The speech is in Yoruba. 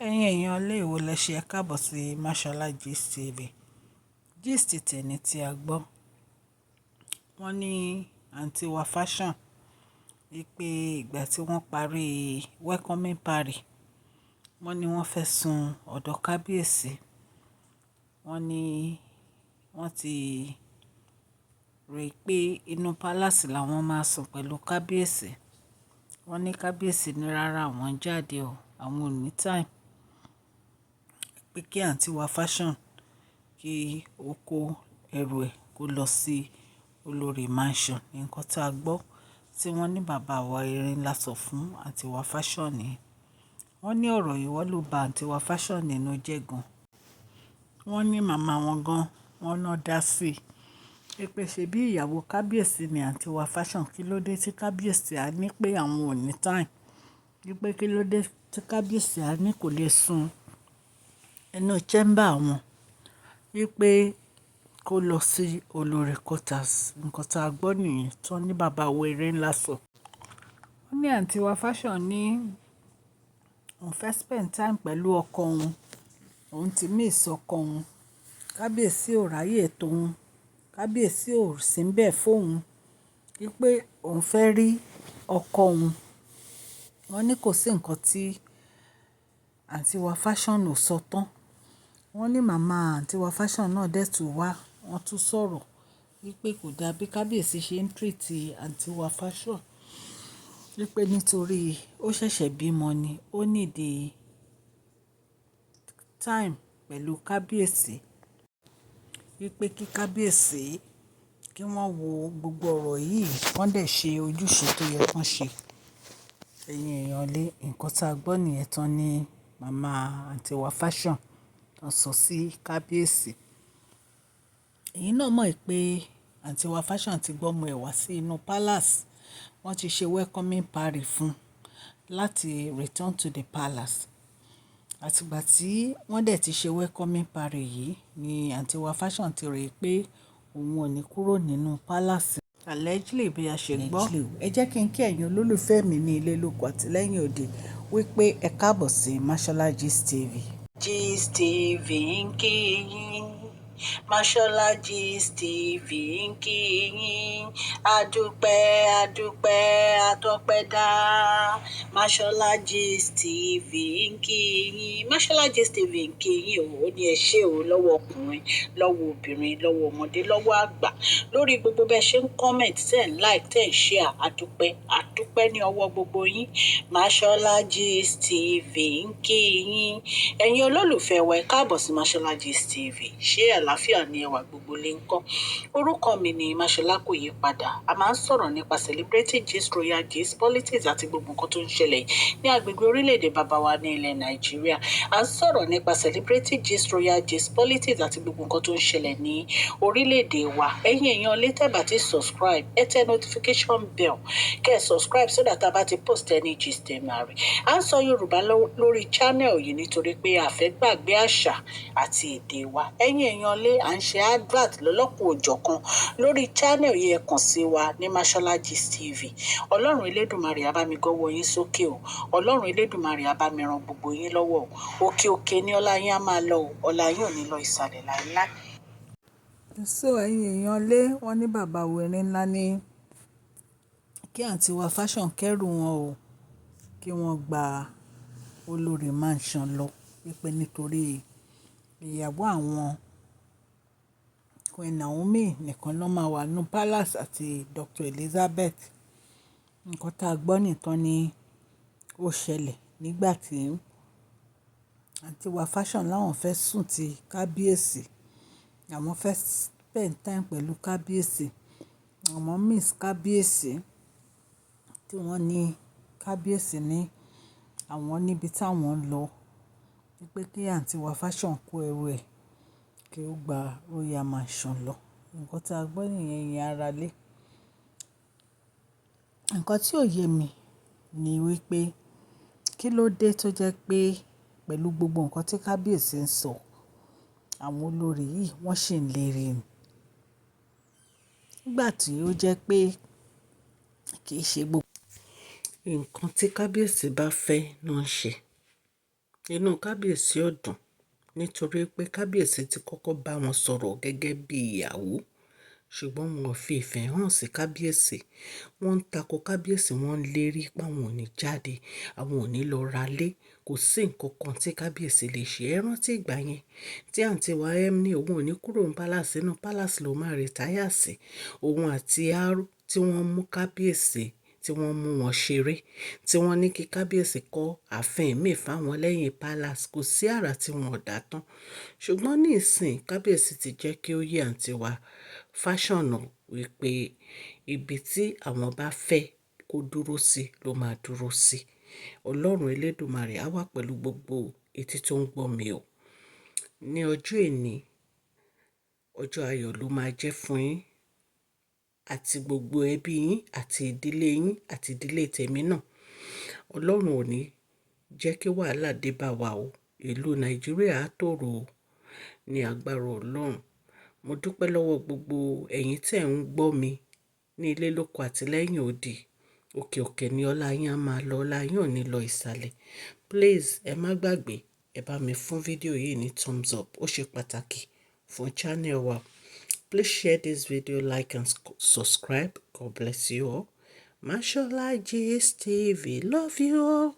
Ẹ̀yin èèyàn ilé ìwò lẹ ṣe, ẹ káàbọ̀ sí Mashola Gist TV. Gist tẹ̀ní tí a gbọ́. Wọ́n ní àǹtí wa Fashion wípé ìgbà tí wọ́n parí welcoming party, wọ́n ní wọ́n fẹ́ sun ọ̀dọ̀ kábíyèsí. Wọ́n ní wọ́n ti rí pé inú palace làwọn máa sùn pẹ̀lú kábíyèsí. Wọ́n ní kábíyèsí ní rárá, àwọn jáde o, àwọn ò ní time, pé kí àǹtí wa Fashion kí ó kó ẹrù ẹ̀ kó lọ sí Olórí Mansion. Nǹkan tí a gbọ́ tí wọ́n ní bàbá wa erin ńlá sọ fún àǹtí wa Fashion ni. Wọ́n ní ọ̀rọ̀ yìí wọ́n ló ba àǹtí wa Fashion nínú jẹ́ gan. Wọ́n ní màmá wọn gan, wọ́n náà dá sí i pé ṣe bí ìyàwó kábíyèsí ni àǹtí wa Fashion, kí ló dé tí kábíyèsí á ní pé àwọn ò ní time? Wípé kí ló dé tí kábíyèsí á ní kò lè sun inú chamber wọn, wípé kó lọ sí Olórí quarters. Nǹkan tí a gbọ́ nìyẹn tí wọ́n ní bàbá wa erin ńlá sọ. Wọ́n ní àǹtí wa Fashion ní òun fẹ́ spend time pẹ̀lú ọkọ òun, òun ti miss ọkọ òun. Kábíyèsí ò ráyè tó òun, kábíyèsí ò sí níbẹ̀ fún òun, wípé òun fẹ́ rí ọkọ òun. Wọ́n ní kò sí nǹkan tí àǹtí wa Fashion ò sọ tán. Wọ́n ní màmá àǹtí wa Fashion náà dẹ̀ tún wá, wọ́n tún sọ̀rọ̀ wípé kò dá bí kábíyèsí ṣe ń treat àǹtí wa Fashion. Wípé nítorí ó ṣẹ̀ṣẹ̀ bímọ ni, ó need time pẹ̀lú kábíyèsí. Wípé kí kábíyèsí kí wọ́n wo gbogbo ọ̀rọ̀ yìí, wọ́n dẹ̀ ṣe ojúṣe tó yẹ kí wọ́n ṣe. Ẹ̀yin èèyàn lé, nǹkan tí a gbọ́ nìyẹn tán ní màmá àǹtí wa Fashion tán sọ sí kábíyèsí. Ẹ̀yin náà mọ̀ pé àǹtí wa Fashion ti gbọ́mọ ẹ̀ wá sí inú palace. Wọ́n ti ṣe welcoming party fún un láti return to the palace. Àti ìgbà tí wọ́n dẹ̀ ti ṣe welcoming party yìí ni àǹtí wa Fashion ti rí pé òun ò ní kúrò nínú palace. Allegedly bí a ṣe gbọ́. Ẹ jẹ́ kí n kí ẹ̀yin olólùfẹ́ mi ní ilé lóko àti lẹ́yìn òde wípé ẹ káàbọ̀ sí Mashola Gist TV. Gist TV ń kí yín. Mashola Gist TV ń kí yín. Adúpẹ́, adúpẹ́, atọ́pẹ́dá. Mashola Gist TV ń kí yín. Mashola Gist TV ń kí yín o. Ó ní ẹ ṣé o lọ́wọ́ ọkùnrin, lọ́wọ́ obìnrin, lọ́wọ́ ọmọdé, lọ́wọ́ àgbà. Lórí gbogbo bẹ́ẹ̀ ṣe ń comment, tẹ́ ń like, tẹ́ ń share. Adúpẹ́, adúpẹ́ ní ọwọ́ gbogbo yín. Mashola Gist TV ń kí yín. Ẹ̀yin olólùfẹ́ wa, ẹ káàbọ̀ sí Mashola Gist TV. Ṣé àlàáfíà ni ẹwà gbogbo lè ń kọ́? Orúkọ mi ni Mashola, kò yí padà. A máa ń sọ̀rọ̀ nípa celebrity gist, royal gist, politics àti gbogbo nǹkan tó ń ṣẹlẹ̀ ní agbègbè orílẹ̀-èdè bàbá wa ní ilẹ̀ Nàìjíríà. A ń sọ̀rọ̀ nípa celebrity gist, royal gist, politics àti gbogbo nǹkan tó ń ṣẹlẹ̀ ní orílẹ̀-èdè wa. Ẹ̀yin èèyàn lè tẹ́ bá ti subscribe, ẹ tẹ notification bell kẹ́ ẹ subscribe so that a bá ti post any gist, ẹ máa rí. À ń sọ Yorùbá lórí channel yìí nítorí pé a fẹ́ gbàgbé àṣà àti èdè wa. Ẹ̀yin èèyàn lé, à ń ṣe advert lọ́lọ́kùn òjọ̀kan lórí channel yìí. Ẹ kàn sí wa ní Mashola Gist TV. Ọlọ́run Elédùmarè á bá mi gọ́wọ́ yín sókè o. Ọlọ́run Elédùmarè á bá mi ran gbogbo yín lọ́wọ́ o. Òkè òkè ní ọlá yín á máa lọ o. Ọlá yín ò ní lọ ìsàlẹ̀ láéláé. So ẹ̀yin èèyàn lé, wọ́n ní bàbá wèrè ńlá ní kí àǹtí wa Fashion kẹ́rù wọn o, kí wọ́n gba Olórí Mansion lọ. Wípé nítorí ìyàwó àwọn, Queen Naomi, nìkan ló máa wà nínú palace àti Dr. Elizabeth. Nǹkan tá a gbọ́ nìkan ni ó ṣẹlẹ̀ nígbà tí àǹtí wa Fashion láwọn fẹ́ sùn ti kábíyèsí. Àwọn fẹ́ spend time pẹ̀lú kábíyèsí. Àwọn miss kábíyèsí, tí wọ́n ní kábíyèsí ní àwọn níbi tí àwọn ń lọ. Wípé kí àǹtí wa Fashion kó ẹrù ẹ̀ kí ó gba Royal Mansion lọ. Nǹkan tí a gbọ́ nìyẹn, ẹ̀yin ará lé. Nǹkan tí ò yé mi ni wípé kí ló dé tó jẹ́ pé pẹ̀lú gbogbo nǹkan tí kábíyèsí ń sọ, àwọn olórí yìí wọ́n sì ń lérí ni. Nígbà tí ó jẹ́ pé kì í ṣe gbogbo nǹkan tí kábíyèsí bá fẹ́ náà ń ṣe. Inú kábíyèsí ò dùn nítorí pé kábíyèsí ti kọ́kọ́ bá wọn sọ̀rọ̀ gẹ́gẹ́ bí ìyàwó, ṣùgbọ́n wọn ò fi ìfẹ́ hàn sí kábíyèsí. Wọ́n ń tako kábíyèsí, wọ́n ń lérí pé àwọn ò ní jáde, àwọn ò ní lọ ra lé. Kò sí nǹkan kan tí kábíyèsí lè ṣe. Ẹ rántí ìgbà yẹn tí àǹtí wa M ní òun ò ní kúrò ní palace, inú palace ló máa retire sí. Òun àti Aro tí wọ́n mú kábíyèsí, tí wọ́n mú wọn ṣeré, tí wọ́n ní kí kábíyèsí kọ́ ààfin mìí fáwọn lẹ́yìn palace. Kò sí àrà tí wọn ò dá tán. Ṣùgbọ́n ní ìsìn, kábíyèsí ti jẹ́ kí ó yé àǹtí wa Fáṣọ̀nà wípé ibi tí àwọn bá fẹ́ kó dúró sí ló máa dúró sí. Ọlọ́run Elédùmarè á wà pẹ̀lú gbogbo etí tó ń gbọ́ mi o. Ní ọjọ́ èní, ọjọ́ ayọ̀ ló máa jẹ́ fún yín àti gbogbo ẹbí yín àti ìdílé yín àti ìdílé tèmi náà. Ọlọ́run ò ní jẹ́ kí wàhálà dé bá wa o. Ìlú Nàìjíríà á tòrò o ní agbára Ọlọ́run. Mo dúpẹ́ lọ́wọ́ gbogbo ẹ̀yin tí ẹ̀ ń gbọ́ mi ní ilé lóko àti lẹ́yìn odi. Òkè òkè ni ọlá yín á máa lọ, ọlá yín ò ní lọ ìsàlẹ̀. Please, ẹ má gbàgbé, ẹ bá mi fún fídíò yìí ní thumbs up. Ó ṣe pàtàkì fún channel wa. Please share this video, like and subscribe. God bless you all. Mashola Gist TV. Love you all.